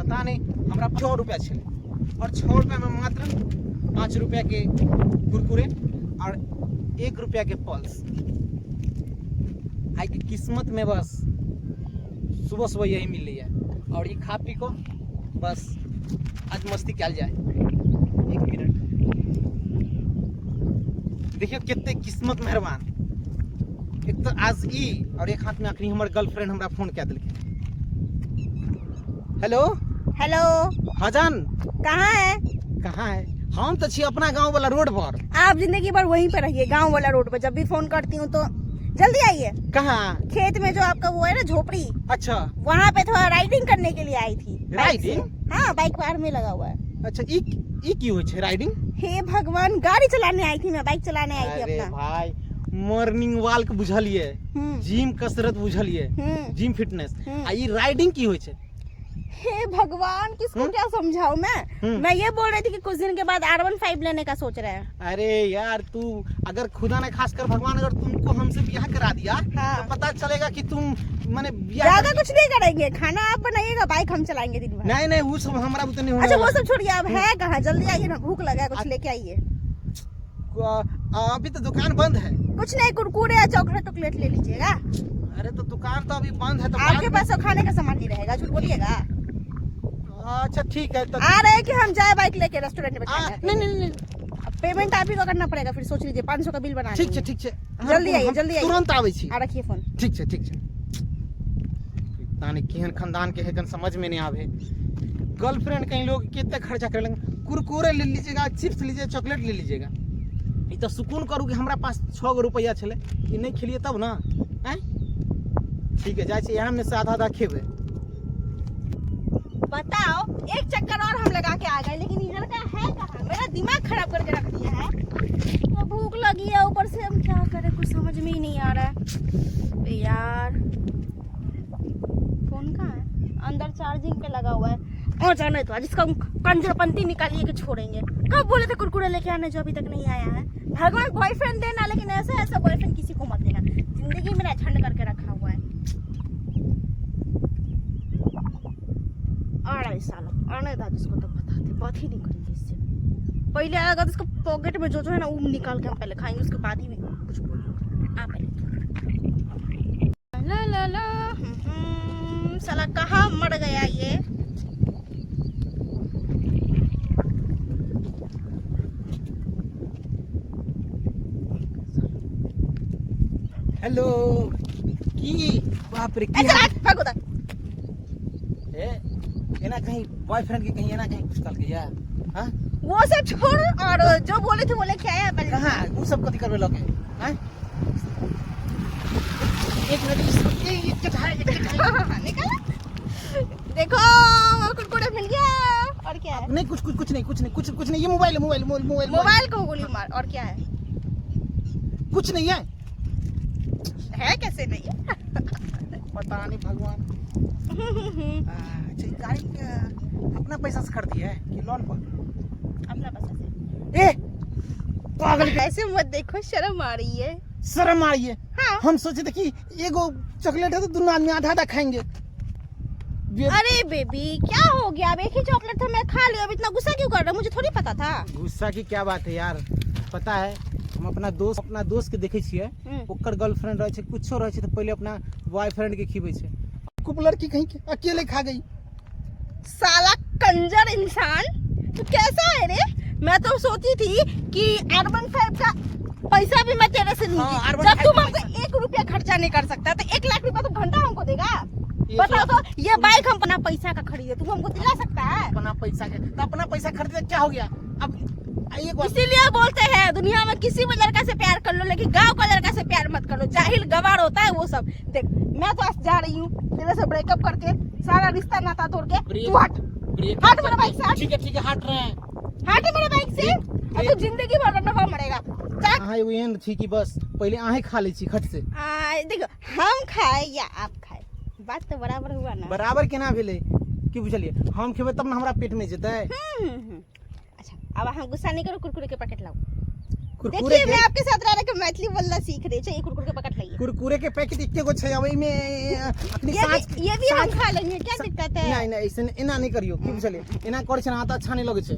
पता नहीं हमरा 6 रुपया छलै और 6 रुपया में मात्र 5 रुपया के कुरकुरे और 1 रुपया के पल्स। आइ के किस्मत में बस सुबह सुबह यही मिल है और ये खा पी को बस आज मस्ती कल जाए। एक मिनट देखियो कितने किस्मत मेहरबान। एक तो आज ई और एक हाथ में अखनी हमर गर्लफ्रेंड हमरा फोन कए देलकै। हेलो। हेलो। हाँ जान। कहाँ है? कहाँ है? हम तो छी अपना गांव वाला रोड पर। आप जिंदगी भर वहीं पर रहिए, गांव वाला रोड पर। जब भी फोन करती हूँ तो जल्दी आइए। कहाँ? खेत में जो आपका वो है ना झोपड़ी। अच्छा। वहाँ पे थोड़ा राइडिंग करने के लिए आई थी। बाइक से। राइडिंग? हाँ, बाइक बाहर में लगा हुआ है। अच्छा, ई की होइ छै राइडिंग? हे भगवान, गाड़ी चलाने आई थी मैं, बाइक चलाने आई थी। अरे अपना भाई, मॉर्निंग वॉक बुझलिए, जिम कसरत बुझलिए, जिम फिटनेस, आ ई राइडिंग की होइ छै? हे भगवान, किसको क्या समझाऊं मैं? मैं ये बोल रही थी कि कुछ दिन के बाद R15 लेने का सोच रहे हैं। अरे यार, तू अगर खुदा ने खास कर भगवान अगर तुमको हमसे ब्याह करा दिया, तो पता चलेगा कि तुम माने ब्याह ज्यादा कुछ नहीं करेंगे, खाना आप बनाइएगा, बाइक हम चलाएंगे दिन भर। नहीं नहीं, वो सब हमारा बुते नहीं होने अच्छा, वो वाला। सब छोड़िए, अब है कहाँ? जल्दी आइए ना, भूख लगा है, कुछ लेके आइए। अभी तो दुकान बंद है। कुछ नहीं, कुरकुरे या चॉकलेट टॉकलेट ले लीजिएगा। अरे तो दुकान तो अभी बंद है, तो आपके बाद में- पास तो खाने का सामान नहीं रहेगा, झूठ बोलिएगा। अच्छा ठीक है, तो आ रहे हैं कि हम जाए बाइक लेके रेस्टोरेंट में खाने? नहीं नहीं नहीं। अब पेमेंट आप ही को करना पड़ेगा, फिर सोच लीजिए, 500 का बिल बना ठीक छै, लेंगे। ठीक छै। जल्दी आइए, हम जल्दी आइए। तुरंत आबै छी। आ रखिए फोन। ठीक छै, ठीक छै। पता नहीं केहन खानदान के है, कन समझ में नहीं आवे। गर्लफ्रेंड कहीं लोग कितने खर्चा कर लेंगे, कुरकुरे ले लीजिएगा, चिप्स लीजिए, चॉकलेट ले लीजिएगा। ई तो सुकून करू कि हमरा पास 6 गो रुपया छलै, ई नहीं खेलिए तब ना। आँय ठीक है, जाइ छी, यहाँ में से आधा आधा खेबै। बताओ, एक चक्कर और हम लगा के आ गए, लेकिन ये लड़का है कहाँ? मेरा दिमाग खराब करके रख दिया है। तो भूख लगी है, ऊपर से हम क्या करें, कुछ समझ में ही नहीं आ रहा है। बे यार, फोन कहाँ है? अंदर चार्जिंग पे लगा हुआ है। और जाने तो आज इसका हम कंजरपंती निकालिए के छोड़ेंगे। कब बोले थे कुरकुरे लेके आने, जो अभी तक नहीं आया है। भगवान बॉयफ्रेंड देना, लेकिन ऐसा ऐसा बॉयफ्रेंड किसी को मत देना। जिंदगी मेरा झंड करके रखा हुआ है। आ रहा है साला, आने था जिसको तो बताते, बात ही नहीं करेंगे इससे। पहले आएगा तो इसको पॉकेट में जो जो है ना वो निकाल के हम पहले खाएंगे, उसके बाद ही कुछ बोलेंगे। आ पहले ला ला ला, साला कहाँ मर गया ये? हेलो, की बाप रे, की ए, चल हट, भाग उधर। ए, एना कहीं बॉयफ्रेंड के कहीं एना कहीं कुछ कहलकै या? हाँ? वो सब छोड़, और जो बोले थे वो लेके आया पहले। कहाँ? वो सब कथी करबे लके? हाँ? एक मिनट, ये चटाई, ये चटाई। निकालो। देखो, वो कुरकुरे मिल गया। और क्या है? नहीं, कुछ, कुछ, कुछ नहीं, कुछ नहीं, कुछ, कुछ नहीं। ये मोबाइल है, मोबाइल, मोबाइल, मोबाइल। मोबाइल को गोली मार। और क्या है? कुछ नहीं है। है कैसे नहीं है? पता नहीं भगवान। अच्छा, ये गाड़ी अपना पैसा से खरीदी है कि लोन पर? अपना पैसा से। ए पागल के। ऐसे मत देखो, शर्म आ रही है। शर्म आ रही है? हाँ। हम सोचे थे कि एगो चॉकलेट है तो दोनों आदमी आधा आधा खाएंगे। अरे बेबी, क्या हो गया? अब एक ही चॉकलेट था, मैं खा लिया, अब इतना गुस्सा क्यों कर रहा हो? मुझे थोड़ी पता था। गुस्सा की क्या बात है यार, पता है हम अपना दोस्त के देखे छियै, ओकर गर्लफ्रेंड रहै छै, कुछो रहै छै तऽ पहिले अपना बॉयफ्रेंड के खिबै छै। कुप लड़की कहीं के अकेले खा गई। साला कंजर इंसान, तू कैसा है रे? मैं तो सोची थी कि R15 का पैसा भी मैं तेरे से लूंगी। हाँ, R15 जब तुम का हमको पैसा। 1 रुपया खर्चा नहीं कर सकता तो 1 लाख रुपया तो घंटा हमको देगा। एक बताओ लाख तो, ये बाइक हम अपना पैसा का खरीदे, तुम हमको दिला सकता है? अपना पैसा के तो अपना पैसा खरीदे, क्या हो गया अब? एक बार इसीलिए बोलते हैं दुनिया में किसी भी लड़का से प्यार कर लो, लेकिन गांव का लड़का से प्यार मत करो, जाहिल गवार होता है वो सब। देख, मैं तो आज जा रही हूँ तेरे से ब्रेकअप करके, सारा रिश्ता नाता तोड़ के। ब्रेक- तू हट, ब्रेक हट मेरे बाइक से, हट। ठीक है, ठीक है, हट रहे हैं। हट मेरे बाइक से, और तू जिंदगी भर रंडवा मरेगा। जा। अहाँ एगो एहन छी कि बस पहिले अहें खा लै छी खट से। देखो, हम खाए या आप खाए, बात तो बराबर हुआ ना। बराबर केना भेलै की बुझलियै? हम खेबै तब ने हमरा पेट में जेतै। अच्छा, अब हम गुस्सा नहीं करो, कुरकुरे के पैकेट लाओ। कुरकुरे देखिए के मैं आपके साथ रह के मैथिली बोलना सीख रही हूँ। ये कुरकुरे के पकड़ लाइए। कुरकुरे के पैकेट एके गो छै, अब एहिमे अखनी ये साँझ भी, ये भी हम खा लेंगे, क्या दिक्कत है? नहीं नहीं, ऐसे एना नहीं करियो, की बुझलिए, एना करै छै ना तऽ अच्छा नहीं लगै छै।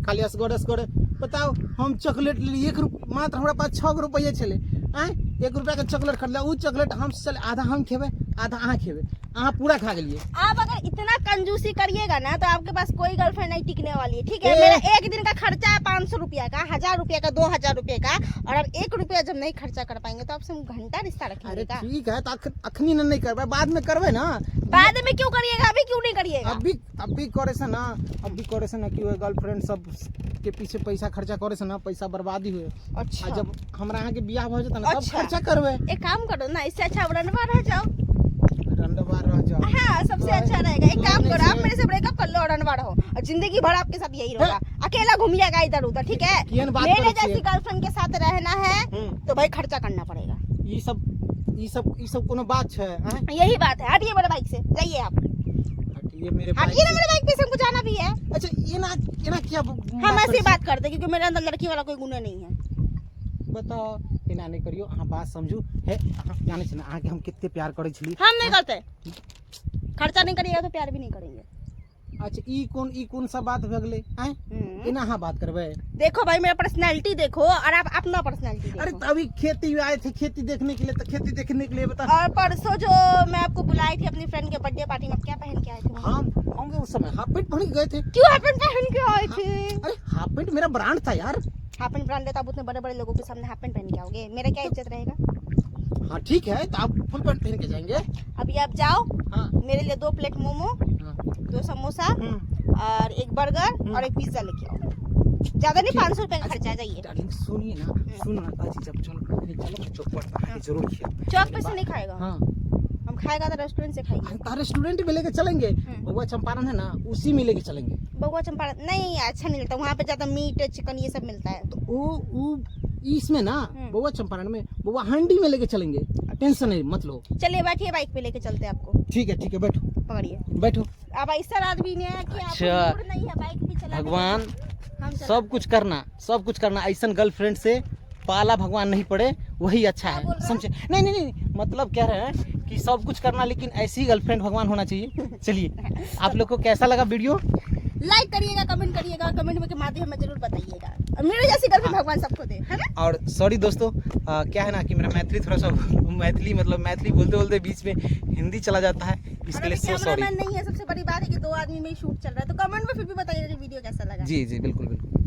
खाली असगर असगर बताओ, हम चॉकलेट लेली 1 रुपया मात्र, हमरा पास 6 रुपये छलै। आँय, 1 रुपया के चॉकलेट खरीदला, उ चॉकलेट हम चल आधा हम खेबै आधा अहाँ खेबै, अहाँ पूरा खा गेलिए। आप अगर इतना कंजूसी करिएगा ना तो आपके पास कोई गर्लफ्रेंड नहीं टिकने वाली है, ठीक है? ए। मेरा एक दिन का खर्चा है 500 रुपया का, 1000 रुपया का, 2000 रुपये का, और आप 1 रुपया जब नहीं खर्चा कर पाएंगे तो आपसे हम घंटा रिश्ता रखेंगे अरे का? ठीक है, तो अखनी न नहीं करबै, बाद में करबै ना। बाद में क्यों करिएगा, अभी क्यों नहीं करिएगा? अभी अभी करे से ना, अभी करे से ना कि गर्लफ्रेंड सब के पीछे पैसा खर्चा करे से ना पैसा बर्बादी हुए। अच्छा। आ जब हमरा अहाँ के बियाह भऽ जेतै ना तब अच्छा। खर्चा करबै। एक काम करो ना, इससे अच्छा आप रनवा रह जाओ। रंडवा रह जाओ। हाँ, सबसे तो अच्छा रहेगा। एक तो काम नहीं करो, आप से- मेरे से ब्रेकअप कर लो और रनवा रहो, और जिंदगी भर आपके साथ यही रहेगा, अकेला घूमिएगा इधर उधर, ठीक है? केहन बात मेरे करै छियै? जैसी गर्लफ्रेंड के साथ रहना है हम्म। तो भाई खर्चा करना पड़ेगा। ई सब ई सब ई सब कोनो बात छै? आँय? यही बात है। हटिए मेरे बाइक से, जाइए आप। हटिए मेरे बाइक हटिए ना से। मेरे बाइक पे से, हमको जाना भी है। अच्छा, एना एना किया हम ऐसी बात करते हैं, क्योंकि मेरे अंदर लड़की वाला कोई गुना नहीं है। बताओ, एना नहीं करियो, अहाँ बात समझू। हे, अहाँ जानै छी ना अहाँके हम कते प्यार करै छली। हम नहीं करते, खर्चा नहीं करिएगा तो प्यार भी नहीं करेंगे। अच्छा, ई कोन सा बात भऽ गेलै? आँय, एना अहाँ बात करबै? देखो भाई, मेरा पर्सनैलिटी देखो और आप अपना पर्सनैलिटी देखो। अरे अभी खेती आए थे खेती देखने के लिए, तो खेती देखने के लिए बता। और परसों जो मैं आपको बुलाई थी अपनी फ्रेंड के बर्थडे पार्टी में, आप क्या पहन के आए थे? हम उस समय हाफ पैंट पहन के गए थे। क्यों हाफ पैंट पहन के आए थे? अरे हाफ पैंट मेरा ब्रांड था यार। हाफ पैंट ब्रांड है तो आप उतने बड़े बड़े लोगों के सामने हाफ पैंट पहन के आओगे, मेरा क्या इज्जत रहेगा? हाँ ठीक है, तो आप फुल पैंट पहन के जाएंगे। अभी आप जाओ, हाँ। मेरे लिए 2 प्लेट मोमो, हाँ। 2 समोसा हम्म। और 1 बर्गर और 1 पिज्जा लेके आओ। ज्यादा नहीं, 500 रुपए का खर्चा आ जाइए। डार्लिंग सुनिए ना, सुनो ना, अच्छा जब चलो नहीं, चलो चौक पर तो आके जरूर खिलाओ। चौक पे से नहीं खाएगा। हाँ। हम खाएगा तो रेस्टोरेंट से खाएंगे। हाँ, रेस्टोरेंट में लेके चलेंगे, बउआ चंपारण है ना, उसी में लेके चलेंगे। बउआ चंपारण नहीं, अच्छा नहीं लगता, वहाँ पे ज्यादा मीट चिकन ये सब मिलता है। तो वो इसमें ना बउआ चंपारण में बउआ हांडी में लेके चलेंगे, टेंशन नहीं मत लो। चलिए बैठिए, बाइक पे लेके चलते हैं आपको। ठीक है ठीक है, बैठो पकड़िए, बैठो। अब ऐसा आदमी नहीं है कि आपको अच्छा। मूड नहीं है बाइक भी चलाने का। भगवान हम चला- सब कुछ करना, सब कुछ करना, ऐसा गर्लफ्रेंड से पाला भगवान नहीं पड़े वही अच्छा क्या है, बोल रहे हैं? समझे? नहीं नहीं नहीं, मतलब कह रहे हैं कि सब कुछ करना लेकिन ऐसी गर्लफ्रेंड भगवान होना चाहिए। चलिए, आप लोग को कैसा लगा वीडियो? लाइक करिएगा, कमेंट करिएगा, कमेंट के माध्यम में जरूर बताइएगा। और मेरे जैसी गर्लफ्रेंड भगवान सबको दे, है ना? और सॉरी दोस्तों, क्या है ना कि मेरा मैथिली थोड़ा सा मैथिली मतलब मैथिली बोलते बोलते बीच में हिंदी चला जाता है, इसके लिए सो सॉरी। कैमरामैन नहीं है, सबसे बड़ी बात है कि 2 आदमी में शूट चल रहा है। तो कमेंट में फिर भी बताइएगा कि वीडियो कैसा लगा। जी जी बिल्कुल बिल्कुल।